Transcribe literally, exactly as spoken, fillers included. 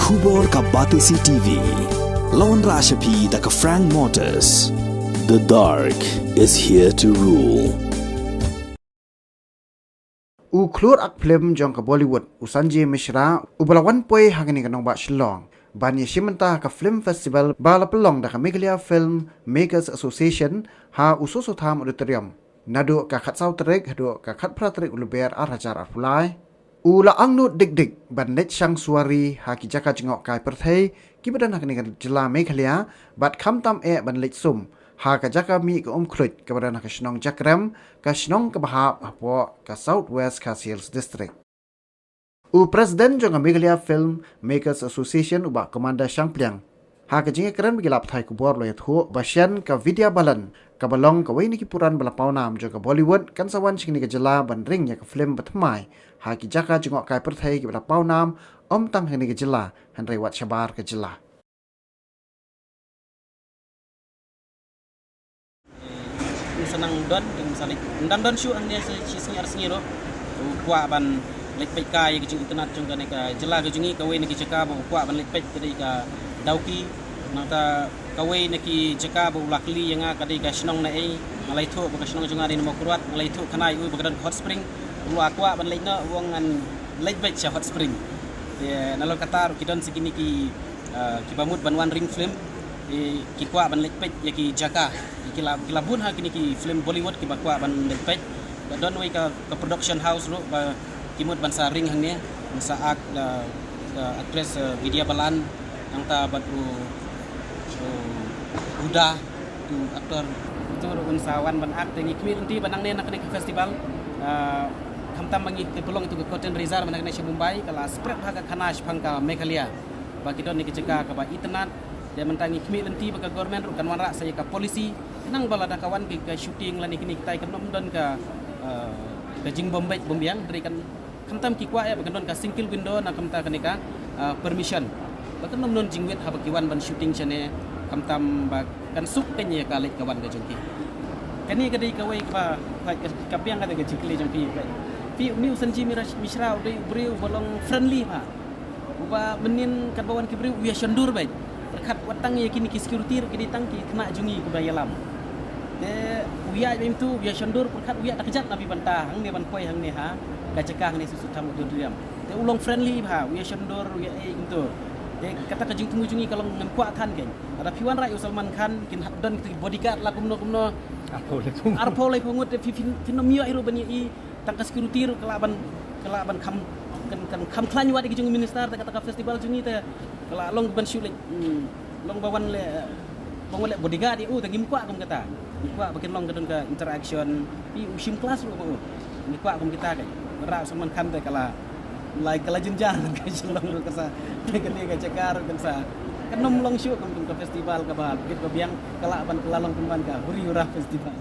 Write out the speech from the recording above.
Khubor ka Batesi T V. Lawan Rashapi da ka Frank Motors. The dark is here to rule. U khlur ak film jong ka Bollywood, u Sanjay Mishra, u ba la wan poi ha kane ka nongbah Shillong ban ïashim bynta ha ka film festival ba la pynlong da ka Meghalaya Film Makers Association ha u Soso Tham Auditorium, naduh ka khatsaw tarik haduh ka khatphra tarik u Lber ar hajar arphew lai. U la angnud dik dik ban leit shang suwari ha ki jaka jngohkai pyrthei kiba don ha kane ka jylla Meghalaya, bad khamtam eh ban leit sum ha ka jaka mih ka um khluit kaba don ha ka shnong Jakrem, ka shnong kaba hap hapoh ka South West Khasi Hills District. U President jong ka Meghalaya Film Makers Association, u Bah Commander Shangpliang, ha ka jingïakren bad ki lad pathai khubor, u la ïathuh ba shen ka Vidya Balan, kaba long kawei na ki puran ba la pawnam jong ka Bollywood, kan sa wan sha kane ka jylla ban ring ïa ka film bathymmai ha ki jaka jngohkai pyrthei kiba la pawnam, ym tang ha kane ka jylla hynrei wat shabar ka jylla. Ym sa nang don, ym sa leit, ym dang don shuh hangne sa shi sngi ar sngi ruh. U kwah ban leit peit kai ïa ka jingitynnad jong kane ka jylla ka jong ngi. Kawei na ki jaka ba u kwah ban leit peit ka dei ka Dawki. Nangta kawei na ki jaka ba u la kylli ïa nga ka dei ka shnong na ei. Nga la ïathuh ba ka shnong jong nga dei na Mawkyrwat, nga la ïathuh khana ïa u ba ka don ka hot spring. U la kwah ban leit noh, u ong ngan leit beit sha hot spring. Te nalor kata ruh ki don sa kine ki, ah, kiba mut ban wan ring film, eh, ki kwah ban leit peit ïa ki jaka. Ki la, ki la bun ha kine ki film Bollywood kiba kwah ban leit peit. Ka don wei ka, ka production house ruh ba ki mut ban sa ring hangne, ban sa act, ah, ah, actress, ah, Vidya Balan, nangta bad u, u Huda, tu actor. Utu ruh un sa wan ban act. Te ngi khmih lynti ba nangne na kane ka festival, ah, khamtam ba ngi pynlong itu ka curtain raiser ba na kane sha Mumbai, ka la spread bha ka khana shaphang ka Meghalaya ba ki don ïa ki jaka kaba itynnad. Te mynta ngi khmih lynti ba ka government ruh kan wanrah sa ïa ka policy, khnang ba lada ka wan ki ka shooting lane kine kitai kan ym don ka, ah, ka jingbym beit bym biang, hynrei kan khamtam ki kwah ïa ba kan don ka single window na ka bynta kane ka, ah, permission. Ba kan ym don jingwit haba ki wan ban shooting shane, khamtam ba kan suk kan ïa ka leit ka wan ka jong ki. Kane ka dei kawei kaba, ka, ka biang ka dei ka jingkylli jong phi. Phi, une u Sanjay Mira-, Mishra u dei u briew uba long friendly bha. Uba mynnin katba wan ki briew u ïa shondur beit. Pyrkhat wat tang ïa kine ki security ruh ki dei tang ki khynnah jong ngi kiba ïalam. Te u ïaid beit mynta u ïa shondur, pyrkhat u ïaid da kjat na bynta hangne ban poi hangne ha ka jaka hangne Soso Tham Auditorium. Te u long friendly bha, u ïa shondur, u ïa ei kumto. Te kata ka jingthmu jong ngi ka long ngam kwah than kein. Lada phi wanrah ïa u Salman Khan, kin hap don kito ki bodyguard la kumno kumno. Arphew laiphew ngut. Arphew laiphew ngut, te phi, phin, phin ym ïoh hi ruh ban ïa i, tang ka security ruh ka lah ban, ka lah ban kham, kan, kan kham khlaiñ wat ïa ki jong minister, te kata ka festival jong ngi te ka lah long ban shu leh, hmm, long ba wan leh, ba wan leh bodyguard ïa u, te ngim kwah kum kata. Ngim kwah ba kin long ka don ka interaction. Phi, u shim klas ruh ba u. Ngim kwah kum kita ka. Rah Salman Khan te ka la, lai ka la jynjar ka Shillong ruh ka sa. Te kane ka jaka ruh kan sa, kan ym long shuh kum, kum ka festival kaba bit ba biang, ka lah ban, ka lah long pynban ka huri hura festival.